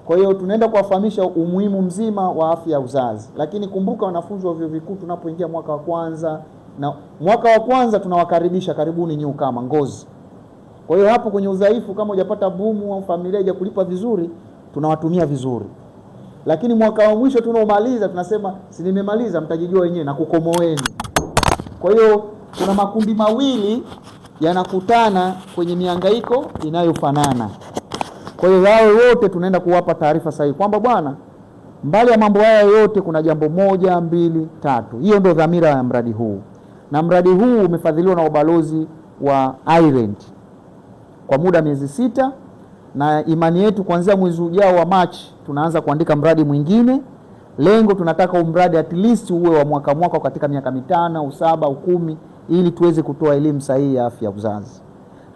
Kwa hiyo tunaenda kuwafahamisha umuhimu mzima wa afya ya uzazi. Lakini kumbuka wanafunzi wa vyuo vikuu tunapoingia mwaka wa kwanza, na mwaka wa kwanza tunawakaribisha karibuni newcomer Ngozi. Kwa hiyo hapo kwenye udhaifu, kama hujapata bumu au familia haijakulipa vizuri, tunawatumia vizuri. Lakini mwaka wa mwisho tunaomaliza tunasema si nimemaliza, mtajijua wenyewe na kukomoeni. Kwa hiyo kuna makundi mawili yanakutana kwenye mihangaiko inayofanana. Kwa hiyo wao wote tunaenda kuwapa taarifa sahihi kwamba bwana, mbali ya mambo haya yote kuna jambo 1, 2, 3. Hiyo ndio dhamira ya mradi huu. Na mradi huu umefadhiliwa na ubalozi wa Ireland kwa muda miezi 6, na imani yetu kuanzia mwezi ujao wa March tunaanza kuandika mradi mwingine. Lengo tunataka mradi at least uwe wa mwaka mwaka katika miaka 5 au 7 au 10, ili tuweze kutoa elimu sahihi ya afya ya uzazi.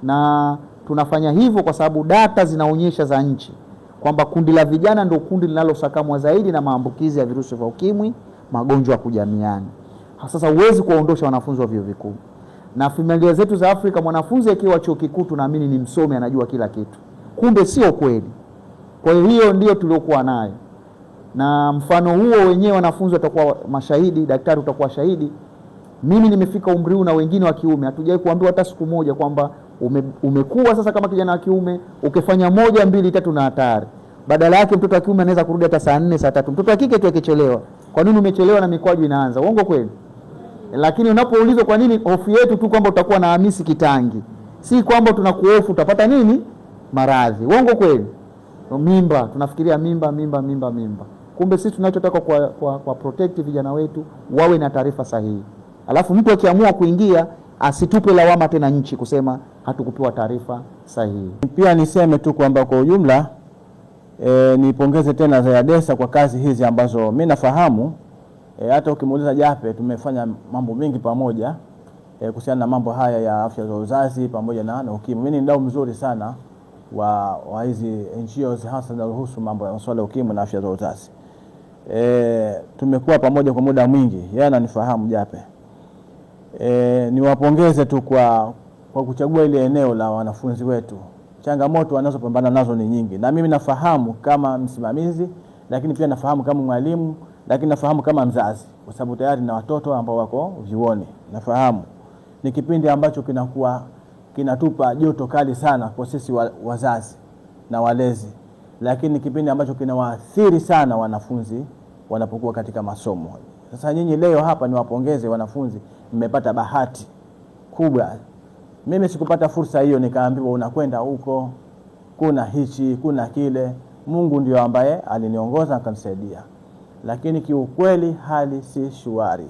Na tunafanya hivyo kwa sababu data zinaonyesha za nchi kwamba kundi la vijana ndio kundi linalosakamwa zaidi na maambukizi ya virusi vya ukimwi, magonjwa ya kujamiana. Sasa huwezi kuwaondosha wanafunzi wa vyuo vikuu. Na familia zetu za Afrika, mwanafunzi akiwa chuo kikuu tunaamini ni msomi, anajua kila kitu. Kumbe sio kweli. Kwa hiyo ndio tuliokuwa nayo. Na mfano huo wenyewe wanafunzi watakuwa mashahidi, daktari utakuwa shahidi. Mimi nimefika umri huu na wengine wa kiume hatujawahi kuambiwa hata siku moja kwamba umekuwa sasa kama kijana wa kiume ukifanya 1, 2, 3 na hatari. Badala yake mtoto wa kiume anaweza kurudi hata saa 4, saa 3. Mtoto wa kike tu akichelewa, kwa nini umechelewa na mikwaju inaanza? Uongo kweli? Lakini unapoulizwa kwa nini, hofu yetu tu kwamba utakuwa na Hamisi Kitangi, si kwamba tunakuhofu utapata nini? Maradhi. Uongo kweli? Mimba, tunafikiria mimba, mimba, mimba, mimba. Kumbe sisi tunachotaka kwa protect vijana wetu wawe na taarifa sahihi. Alafu mtu akiamua kuingia asitupe lawama tena nchi kusema hatukupewa taarifa sahihi. Pia niseme tu kwamba kwa ujumla, nipongeze tena ZADESA kwa kazi hizi ambazo mimi nafahamu. Hata ukimuuliza Jape tumefanya mambo mengi pamoja, kuhusiana na mambo haya ya afya za uzazi pamoja na ukimwi. Mimi ni mdau mzuri sana wa hizi NGOs hasa zinazohusu mambo ya masuala ya ukimwi na afya za uzazi. Tumekuwa pamoja kwa muda mwingi, yeye ananifahamu Jape. Niwapongeze tu kwa kuchagua ile eneo la wanafunzi wetu. Changamoto wanazopambana nazo ni nyingi, na mimi nafahamu kama msimamizi, lakini pia nafahamu kama mwalimu, lakini nafahamu kama mzazi, kwa sababu tayari na watoto ambao wako vyuoni. Nafahamu ni kipindi ambacho kinakuwa kinatupa joto kali sana kwa sisi wazazi na walezi, lakini ni kipindi ambacho kinawaathiri sana wanafunzi wanapokuwa katika masomo. Sasa nyinyi leo hapa niwapongeze wanafunzi, mmepata bahati kubwa. Mimi sikupata fursa hiyo, nikaambiwa unakwenda huko, kuna hichi, kuna kile. Mungu ndio ambaye aliniongoza akanisaidia. Lakini kiukweli hali si shwari,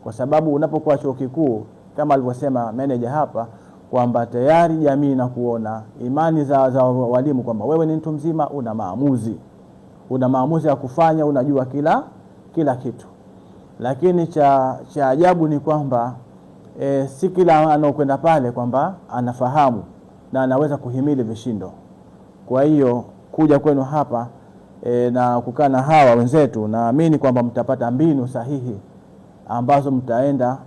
kwa sababu unapokuwa chuo kikuu kama alivyosema manager hapa kwamba tayari jamii inakuona, imani za walimu kwamba wewe ni mtu mzima, una maamuzi, una maamuzi ya kufanya, unajua kila kitu. Lakini cha ajabu ni kwamba si kila anaokwenda pale kwamba anafahamu na anaweza kuhimili vishindo. Kwa hiyo kuja kwenu hapa na kukaa na hawa wenzetu, naamini kwamba mtapata mbinu sahihi ambazo mtaenda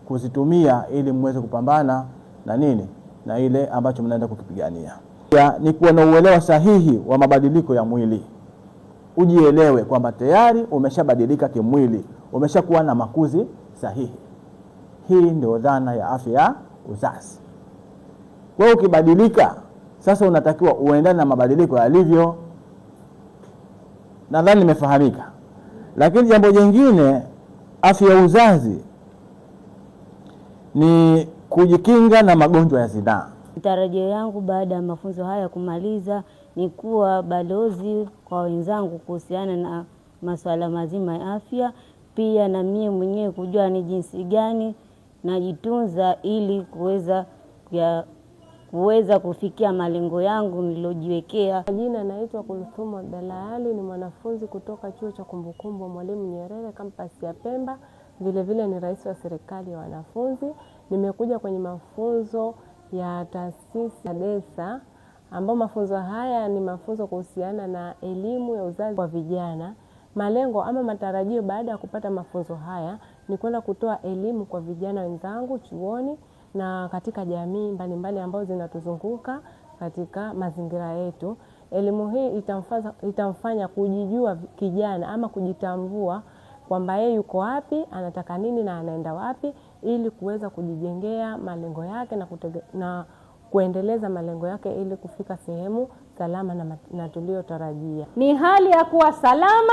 kuzitumia ili muweze kupambana na nini na ile ambacho mnaenda kukipigania. Ya, ni kuwa na uelewa sahihi wa mabadiliko ya mwili. Ujielewe kwamba tayari umeshabadilika kimwili, umeshakuwa na makuzi sahihi. Hii ndio dhana ya afya ya uzazi. Kwa hiyo ukibadilika sasa unatakiwa uendane na mabadiliko yalivyo. Nadhani nimefahamika. Lakini jambo jingine, afya ya uzazi ni kujikinga na magonjwa ya zinaa. Matarajio yangu baada ya mafunzo haya kumaliza ni kuwa balozi kwa wenzangu kuhusiana na masuala mazima ya afya, pia na mie mwenyewe kujua ni jinsi gani najitunza ili kuweza kufikia malengo yangu niliyojiwekea. Jina naitwa Kulthum Abdalla Ali, ni mwanafunzi kutoka Chuo cha Kumbukumbu Mwalimu Nyerere kampasi ya Pemba, vile vile ni rais wa serikali ya wanafunzi. Nimekuja kwenye mafunzo ya taasisi ya DESA, ambao mafunzo haya ni mafunzo kuhusiana na elimu ya uzazi kwa vijana. Malengo ama matarajio baada ya kupata mafunzo haya ni kwenda kutoa elimu kwa vijana wenzangu chuoni na katika jamii mbalimbali ambazo zinatuzunguka katika mazingira yetu. Elimu hii itamfanya kujijua kijana ama kujitambua kwamba yeye yuko wapi, anataka nini na anaenda wapi, ili kuweza kujijengea malengo yake na kuendeleza malengo yake ili kufika sehemu salama na tuliyotarajia. Ni hali ya kuwa salama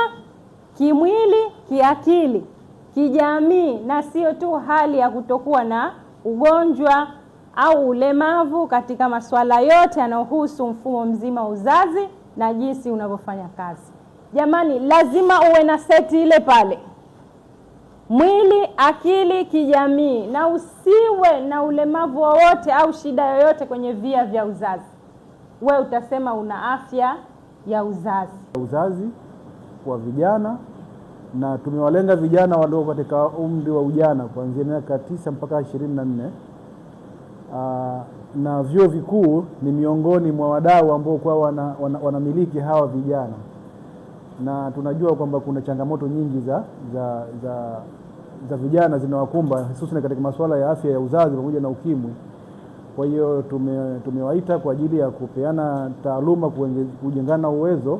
kimwili, kiakili, kijamii, na sio tu hali ya kutokuwa na ugonjwa au ulemavu katika masuala yote yanayohusu mfumo mzima wa uzazi na jinsi unavyofanya kazi. Jamani, lazima uwe na seti ile pale, mwili, akili, kijamii, na usiwe na ulemavu wowote au shida yoyote kwenye via vya uzazi. We utasema una afya ya uzazi. Uzazi kwa vijana, na tumewalenga vijana walio katika umri wa ujana kuanzia miaka 9 mpaka 24. Na vyuo vikuu ni miongoni mwa wadau ambao kwa wanamiliki hawa vijana, na tunajua kwamba kuna changamoto nyingi za vijana zinawakumba hususan katika masuala ya afya ya uzazi pamoja na ukimwi. Kwa hiyo tumewaita kwa ajili ya kupeana taaluma, kujengana uwezo